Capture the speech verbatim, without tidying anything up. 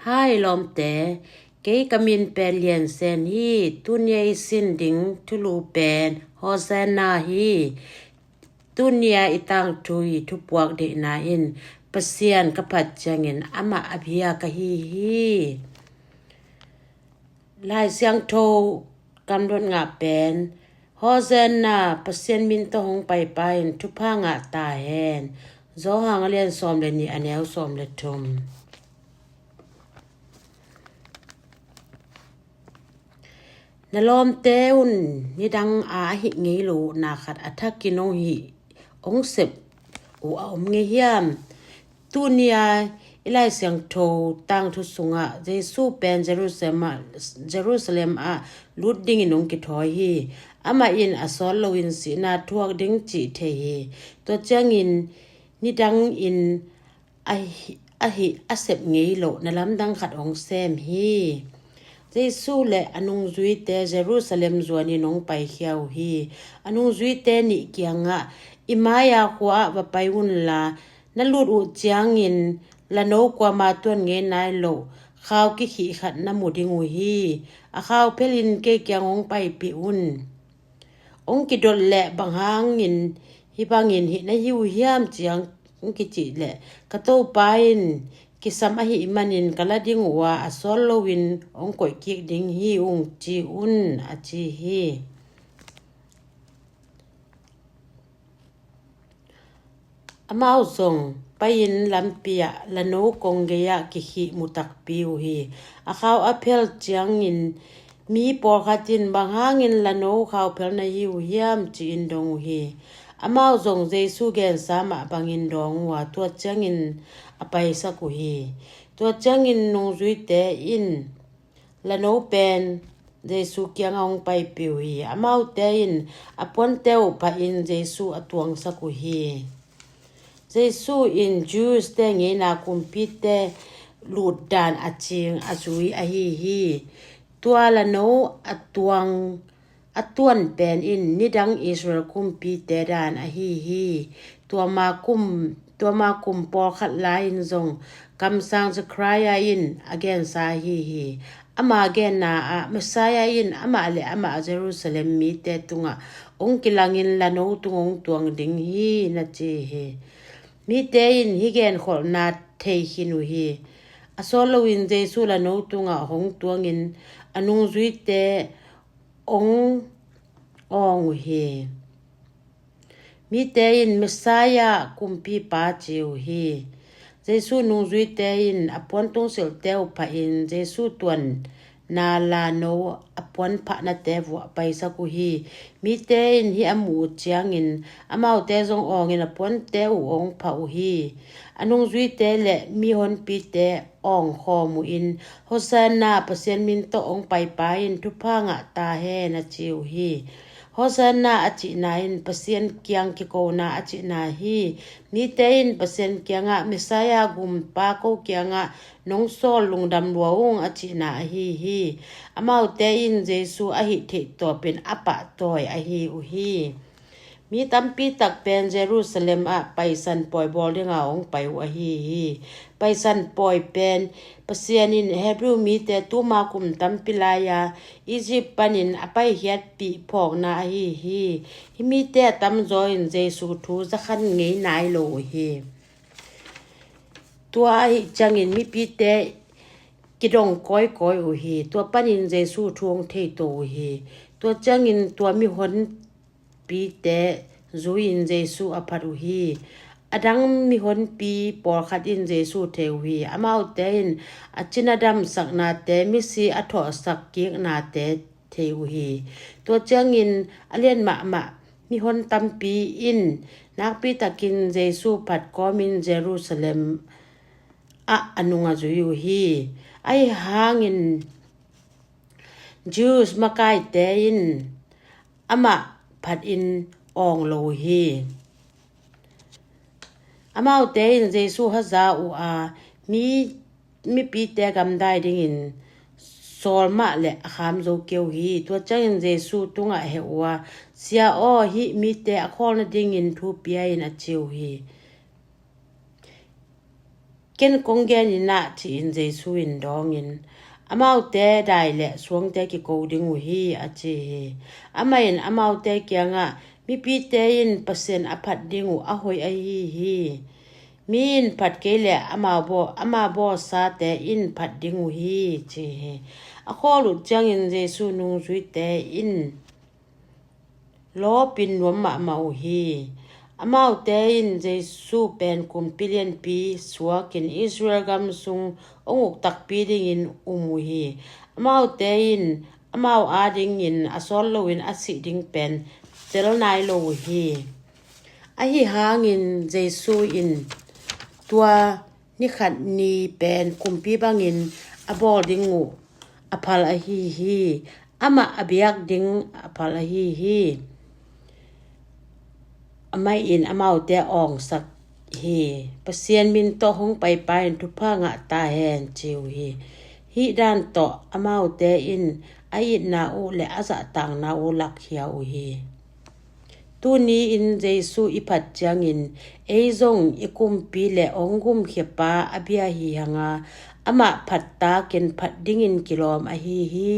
Hai lawmte, kei ka min pen Lian Sen hi. Tuni-a i sin ding thulu pen Hosanna hi. Tuni-a i tangthu i thupuak deihna in Pasian ka phat ciangin amah a biak ahi hi. Lai Siangtho kamdot ngah pen, Hosanna, Pasian min tawh hong paipa in thupha ngah ta hen. Johan a lian sawm le nih, a neu sawm le thum. Na lawmte un nidang a ahih ngei lo na khat a thakin hong hih, hong sep uh a om ngei hiam? Tuni-a i Lai Siangtho tangthu sungah Jesu pen Jerusalem ah, Jerusalem ah lut dingin hong kithawi hi. Amah in a sawt loin sihna thuak ding cih thei hi. Tua ciangin nidang in ahi, ahi a sep ngei loh na lamdang khat hong sem hi. Jesu le a nungzuite Jerusalem zuanin hong paikhia uh hi. A nungzuite nih kiangah, i mai-a khua ah va pai unla, na lut uh ciangin lano kuama tuan ngei nai loh khau kikhih khat na mu ding uh hi. A khau phelin kei kiang hong paipih un. Hong kidot leh, bang hangin hih bangin hih na hi uh hiam, ci-in hong kicih leh, ka Topa in kisam ahih manin ka la ding uh a, a sawt loin hong koih kik ding hi ung, ci un, a ci hi. Amau zong pai-in lampi ah lano kong gei-ah kikhih mu takpi uh hi. A khau a phel ciangin mi pawlkhat in, bang hangin lano khau phel na hi uh hiam, ci-in dong uh hi. Amau zong Jesu gensa mah bangin dawng uh a, tua ciangin a paisak uh hi. Tua ciangin nungzuite in lano pen Jesu kiangah hong paipih uh hi. Amaute in a puante uh phahin Jesu a tuangsak uh hi. Jesu in Jews-te ngeina kumpite lutdan a cing a zui ahi hi. Tua lano a tuang, a tuan pen in nidang Israel kumpite dan ahi hi. Tua ma kum, tua ma kum pawlkhat lai-in zong kamsang Zechariah in a gensa ahi hi. Ama genna ah Messiah in amah le amah Jerusalem mite tungah hong kilangin lano tung hong tuang ding hi, na ci hi. Mite in hih genkholhna thei khin uh hi. A sawt loin Jesu lano tungah hong tuangin a nungzuite hong awng uh hi. Mite in Messiah, kumpipa, ci uh hi. Jesu nungzuite in a puan tungsilhte uh phahin Jesu tuanna lano a puan phahnate vuah paisak uh hi. Mite in hih a muh uh ciangin amaute zong awngin a puante uh awng phah uh hi. A nungzuite le mihonpite awngkhawm uh in, Hosanna, Pasian min tawh hong paipa in thupha ngah ta hen, a ci uh hi. Hosanna a cihna in Pasian kiang kikona a cihna hi. Mite in Pasian kiangah, Messiah, gumpa, ko kiangah nong sawl, lungdam lua ung, a cihna ahi hi. Amaute in Jesu a hih theih tawpin a pahtawi ahi uh hi. Mi tampi tak pen Jerusalem ah Paisan pawi bawl dinga hong pai uh ahi hi. Paisan pawi pen Pasian in Hebrew mite tuma kum tampi lai-a Egypt panin a paikhiatpih phawkna ahi hi. Hih mite a tamzaw in Jesu thu za khan ngei nai lo uh hi. Tua ahih ciangin mipite kidong kawikawi uh hi. Tua panin Jesu thu hong thei to uh hi. Tua ciangin tua mihon pite zui-in Jesu a phat uh hi. A dang mihonpi pawlkhat in Jesu thei uh hi. Amaute in a cina damsaknate, misi a thawhsak kiknate thei uh hi. Tua ciangin a lian mahmah mihon tampi in nakpi takin Jesu phat kawmin Jerusalem ah a nung a zui uh hi. Ahi hangin Jews makaite in amah phatin awng lo uh hi. Amaute in Jesu haza uh a, mi, mipite gamdai dingin sawl mah le a kham zo kei uh hi. Tua ciangin Jesu tungah heh uh a, Sia aw, hih mite a khawl nadingin thu pia in, a ci uh hi. Ken kong gen in ah, ci-in Jesu in dawngin, amaute dai le suangte kiko ding uh hi, a ci hi. Amah in amaute kiangah, mipite in Pasian a phat ding uh a hoih ahi hi. Mi in phat kei le ama baw-, ama bawlsate in phat ding uh hi, ci hi. A khawl uh ciangin Jesu nungzuite in lawpin nuam mahmah uh hi. Amaute in Jesu pen kumpi lianpi suakin Israel gam sung hong uk takpi dingin um uh hi. Amaute in amau adingin a sawt loin a sih ding pen tel nai lo uh hi. Ahi hangin Jesu in tua nikhat ni pen kumpi bangin a bawl ding uh a phal ahi hi. Amah a biak ding a phal ahi hi. Amah in amaute a awngsak hi. Pasian min tawh hong paipa in thupha ngah ta hen, ci uh hi. Hih dan tawh amaute in a itna uh le a zahtakna uh lakkhia uh hi. Tuni-in Jesu i phat ciangin ei zong i kumpi le hong gumkhiapa a bia hi hanga, amah phat takin phat dingin kilawm ahi hi.